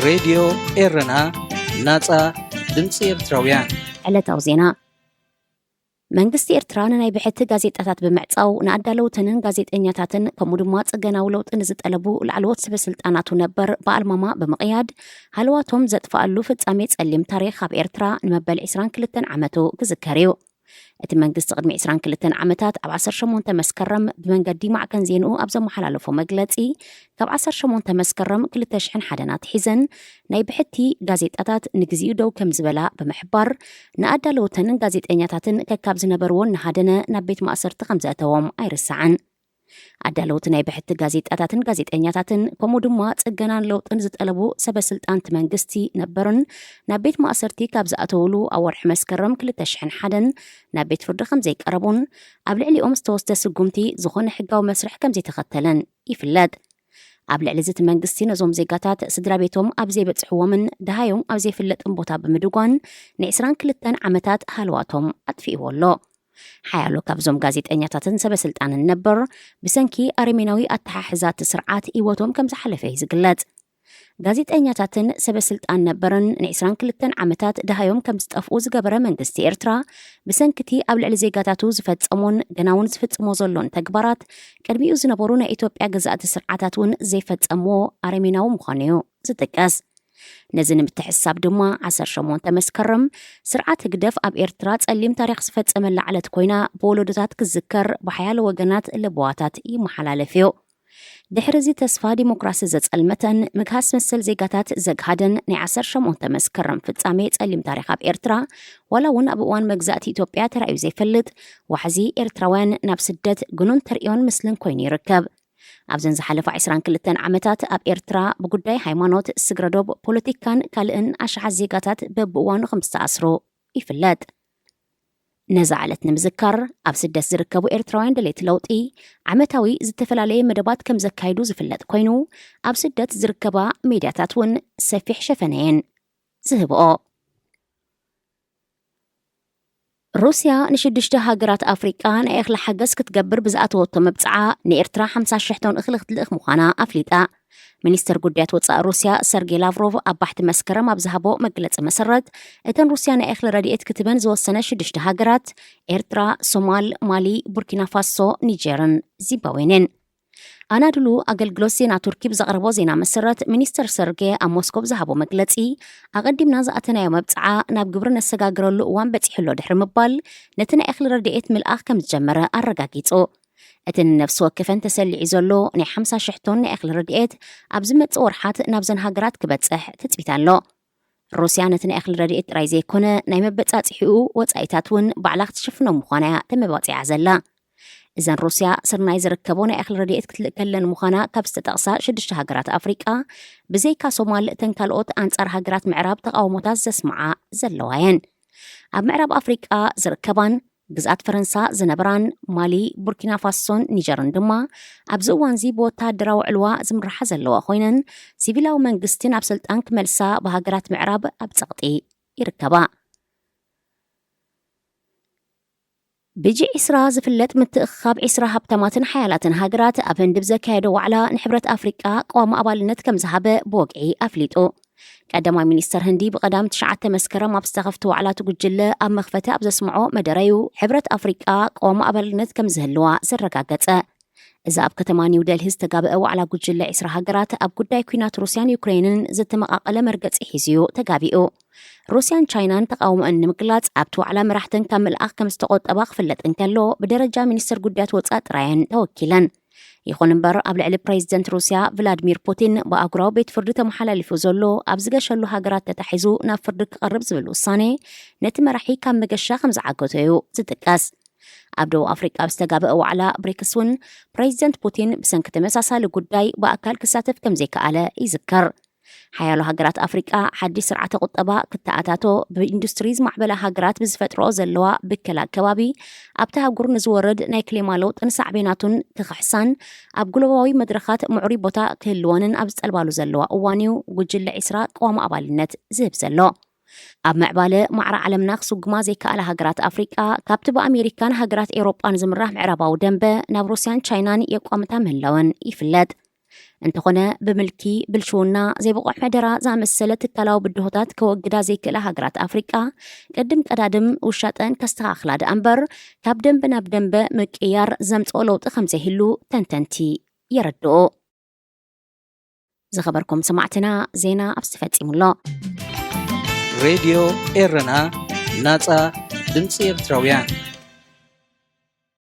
ሬድዮ ኤረና፣ ናጻ ድምጺ ኤርትራውያን። ዕለታዊ ዜና። መንግስቲ ኤርትራ ንናይ ብሕቲ ጋዜጣታት ብምዕጻው ንኣዳለውተንን ጋዜጠኛታትን ከምኡ ድማ ጽገናዊ ለውጢ ንዝጠለቡ ላዕለዎት ሰበ ስልጣናቱ ነበር ብኣልማማ ብምቕያድ ሃለዋቶም ዘጥፍኣሉ ፍጻሜ ጸሊም ታሪኽ ኣብ ኤርትራ ንመበል ዕስራን ክልተን ዓመቱ ክዝከር እዩ። እቲ መንግስቲ ቅድሚ ዕስራን ክልተን ዓመታት ኣብ ዓሰርተ ሸሞንተ መስከረም ብመንገዲ ማዕከን ዜንኡ ኣብ ዘመሓላለፎ መግለጺ፣ ካብ ዓሰርተ ሸሞንተ መስከረም ክልተ ሽሕን ሓደን ኣትሒዘን ናይ ብሕቲ ጋዜጣታት ንግዚኡ ደው ከም ዝበላ ብምሕባር፣ ንኣዳለውተንን ጋዜጠኛታትን ከካብ ዝነበርዎ እናሃደነ ናብ ቤት ማእሰርቲ ከም ዘእተዎም ኣይርሳዕን። ኣዳለውቲ ናይ ብሕቲ ጋዜጣታትን ጋዜጠኛታትን ከምኡ ድማ ጽገናን ለውጥን ዝጠለቡ ሰበ ስልጣንቲ መንግስቲ ነበርን ናብ ቤት ማእሰርቲ ካብ ዝኣተውሉ ኣብ ወርሒ መስከረም ክልተ ሽሕን ሓደን ናብ ቤት ፍርዲ ከም ዘይቀረቡን ኣብ ልዕሊኦም ዝተወስደ ስጉምቲ ዝኾነ ሕጋዊ መስርሕ ከም ዘይተኸተለን ይፍለጥ። ኣብ ልዕሊ እዚ እቲ መንግስቲ ነዞም ዜጋታት ስድራ ቤቶም ኣብ ዘይበጽሕዎምን ደሃዮም ኣብ ዘይፍለጥን ቦታ ብምድጓን ንዕስራን ክልተን ዓመታት ሃለዋቶም ኣጥፊእዎ ኣሎ። ሓያሎ ካብዞም ጋዜጠኛታትን ሰበ ስልጣንን ነበር ብሰንኪ ኣረሜናዊ ኣተሓሕዛ እቲ ስርዓት ህይወቶም ከም ዝሓለፈ እዩ ዝግለጽ። ጋዜጠኛታትን ሰበ ስልጣን ነበርን ንዕስራን ክልተን ዓመታት ደሃዮም ከም ዝጠፍኡ ዝገበረ መንግስቲ ኤርትራ ብሰንኪ እቲ ኣብ ልዕሊ ዜጋታቱ ዝፈጸሞን ገና እውን ዝፍጽሞ ዘሎን ተግባራት ቅድሚኡ ዝነበሩ ናይ ኢትዮጵያ ገዛእቲ ስርዓታት እውን ዘይፈጸምዎ ኣረሜናዊ ምዃኑ እዩ ዝጥቀስ። ነዚ ንምትሕስሳብ ድማ ዓሰርተ ሸሞንተ መስከረም ስርዓት ህግደፍ ኣብ ኤርትራ ጸሊም ታሪኽ ዝፈጸመላ ዕለት ኮይና ብወለዶታት ክዝከር ብሓያሎ ወገናት ለበዋታት ይመሓላለፍ እዩ። ድሕሪ እዚ ተስፋ ዲሞክራሲ ዘጸልመተን ምግሃስ መሰል ዜጋታት ዘግሃደን ናይ ዓሰርተ ሸሞንተ መስከረም ፍጻሜ ጸሊም ታሪኽ ኣብ ኤርትራ ዋላ እውን ኣብ እዋን መግዛእቲ ኢትዮጵያ ተራእዩ ዘይፈልጥ ዋሕዚ ኤርትራውያን ናብ ስደት ግኑን ተርእዮን ምስልን ኮይኑ ይርከብ። ኣብዘን ዝሓለፋ ዕስራን ክልተን ዓመታት ኣብ ኤርትራ ብጉዳይ ሃይማኖት፣ ስግረዶብ፣ ፖለቲካን ካልእን ኣሽሓት ዜጋታት በብእዋኑ ከም ዝተኣስሩ ይፍለጥ። ነዛ ዕለት ንምዝካር ኣብ ስደት ዝርከቡ ኤርትራውያን ደለይቲ ለውጢ ዓመታዊ ዝተፈላለየ መደባት ከም ዘካይዱ ዝፍለጥ ኮይኑ ኣብ ስደት ዝርከባ ሜድያታት እውን ሰፊሕ ሸፈነ እየን ዝህብኦ። ሩስያ ንሽዱሽተ ሃገራት ኣፍሪቃ ናይ እኽሊ ሓገዝ ክትገብር ብዝኣተወቶ መብጽዓ ንኤርትራ ሓምሳ ሽሕ ቶን እኽሊ ክትልእኽ ምዃና ኣፍሊጣ። ሚኒስተር ጉዳያት ወጻኢ ሩስያ ሰርጌ ላቭሮቭ ኣብ ባሕቲ መስከረም ኣብ ዝሃቦ መግለጺ መሰረት እተን ሩስያ ናይ እኽሊ ረድኤት ክትበን ዝወሰነ ሽዱሽተ ሃገራት ኤርትራ፣ ሶማል፣ ማሊ፣ ቡርኪና ፋሶ፣ ኒጀርን ዚምባብዌን እየን። ኣናድሉ ኣገልግሎት ዜና ቱርኪ ብዘቕረቦ ዜና መሰረት ሚኒስተር ሰርጌ ኣብ ሞስኮ ብዝሃቦ መግለጺ ኣቐዲምና ዝኣተናዮ መብጽዓ ናብ ግብሪ ነሰጋግረሉ እዋን በጺሑ ኣሎ ድሕሪ ምባል ነቲ ናይ እኽሊ ረድኤት ምልኣኽ ከም ዝጀመረ ኣረጋጊጹ። እቲ ንነፍሲ ወከፈን ተሰሊዑ ዘሎ ናይ ሓምሳ ሽሕ ቶን ናይ እኽሊ ረድኤት ኣብ ዝመጽእ ወርሓት ናብዘን ሃገራት ክበጽሕ ትጽቢት ኣሎ። ሩስያ ነቲ ናይ እኽሊ ረድኤት ጥራይ ዘይኮነ ናይ መበጻጽሒኡ ወጻኢታት እውን ባዕላ ክትሽፍኖ ምዃና እያ ተመባጺዓ ዘላ። እዘን ሩስያ ስርናይ ዝርከቦ ናይ እኽሊ ረድኤት ክትልእከለን ምዃና ካብ ዝተጠቕሳ ሽዱሽተ ሃገራት ኣፍሪቃ ብዘይካ ሶማል እተን ካልኦት ኣንጻር ሃገራት ምዕራብ ተቓውሞታት ዘስምዓ ዘለዋ እየን። ኣብ ምዕራብ ኣፍሪቃ ዝርከባን ግዝኣት ፈረንሳ ዝነበራን ማሊ፣ ቡርኪና ፋሶን ኒጀርን ድማ ኣብዚ እዋንዚ ብወተሃደራዊ ዕልዋ ዝምርሓ ዘለዋ ኮይነን ሲቪላዊ መንግስቲ ናብ ስልጣን ክመልሳ ብሃገራት ምዕራብ ኣብ ጸቕጢ ይርከባ። ብጂ ዒስራ ዝፍለጥ ምትእኽኻብ ዒስራ ሃብታማትን ሓያላትን ሃገራት ኣብ ህንዲ ብዘካየዶ ዋዕላ ንሕብረት ኣፍሪቃ ቅዋም ኣባልነት ከም ዝሃበ ብወግዒ ኣፍሊጡ። ቀዳማይ ሚኒስተር ህንዲ ብቐዳም ትሽዓተ መስከረም ኣብ ዝተኸፍተ ዋዕላ እቲ ጉጅለ ኣብ መኽፈቲ ኣብ ዘስምዖ መደረዩ ሕብረት ኣፍሪቃ ቅዋም ኣባልነት ከም ዝህልዋ ዘረጋገጸ። እዚ ኣብ ከተማ ኒው ደልሂ ዝተጋብአ ዋዕላ ጉጅለ ዒስራ ሃገራት ኣብ ጉዳይ ኲናት ሩስያን ዩክሬንን ዝተመቓቐለ መርገጺ ሒዙ እዩ ተጋቢኡ። ሩስያን ቻይናን ተቓውሞአን ንምግላጽ ኣብቲ ዋዕላ መራሕተን ካብ ምልኣኽ ከም ዝተቖጠባ ክፍለጥ እንከሎ ብደረጃ ሚኒስተር ጉዳያት ወጻኢ ጥራየን ተወኪለን። ይኹን እምበር ኣብ ልዕሊ ፕሬዚደንት ሩስያ ቭላድሚር ፑቲን ብኣህጉራዊ ቤት ፍርዲ ተመሓላሊፉ ዘሎ ኣብ ዝገሸሉ ሃገራት ተታሒዙ ናብ ፍርዲ ክቐርብ ዝብል ውሳኔ ነቲ መራሒ ካብ መገሻ ከም ዝዓገቶ እዩ ዝጥቀስ። ኣብ ደቡብ ኣፍሪቃ ኣብ ዝተጋበአ ዋዕላ ብሪክስ እውን ፕሬዚደንት ፑቲን ብሰንኪ ተመሳሳሊ ጉዳይ ብኣካል ክሳተፍ ከም ዘይከኣለ ይዝከር። ሓያሎ ሃገራት ኣፍሪቃ ሓድሽ ስርዓተ ቁጠባ ክተኣታቶ ብኢንዱስትሪ ዝማዕበላ ሃገራት ብዝፈጥረኦ ዘለዋ ብከላ ከባቢ ኣብቲ ኣህጉር ንዝወርድ ናይ ክሌማ ለውጥን ሳዕቤናቱን ክኽሕሳን ኣብ ግሎባዊ መድረኻት ምዕሩይ ቦታ ክህልወንን ኣብ ዝጠልባሉ ዘለዋ እዋን እዩ ጉጅለ ዒስራ ቅዋም ኣባልነት ዝህብ ዘሎ። ኣብ ምዕባለ ማዕረ ዓለምና ክስጉማ ዘይከኣላ ሃገራት ኣፍሪቃ ካብቲ ብኣሜሪካን ሃገራት ኤውሮጳን ዝምራሕ ምዕራባዊ ደንበ ናብ ሩስያን ቻይናን የቋምታ ምህላወን ይፍለጥ። እንተኾነ፣ ብምልኪ፣ ብልሽውና፣ ዘይብቑዕ ሕደራ ዝኣመሰለ ትካላዊ ብድሆታት ከወግዳ ዘይክእላ ሃገራት ኣፍሪቃ ቅድም ቀዳድም ውሻጠን ከስተኻኽላ ደኣ እምበር፣ ካብ ደንበ ናብ ደንበ ምቅያር ዘምጽኦ ለውጢ ከም ዘይህሉ ተንተንቲ የረድኡ። ዝኸበርኩም ሰማዕትና፣ ዜና ኣብዚ ተፈጺሙ ኣሎ። ሬድዮ ኤረና፣ ናጻ ድምፂ ኤርትራውያን።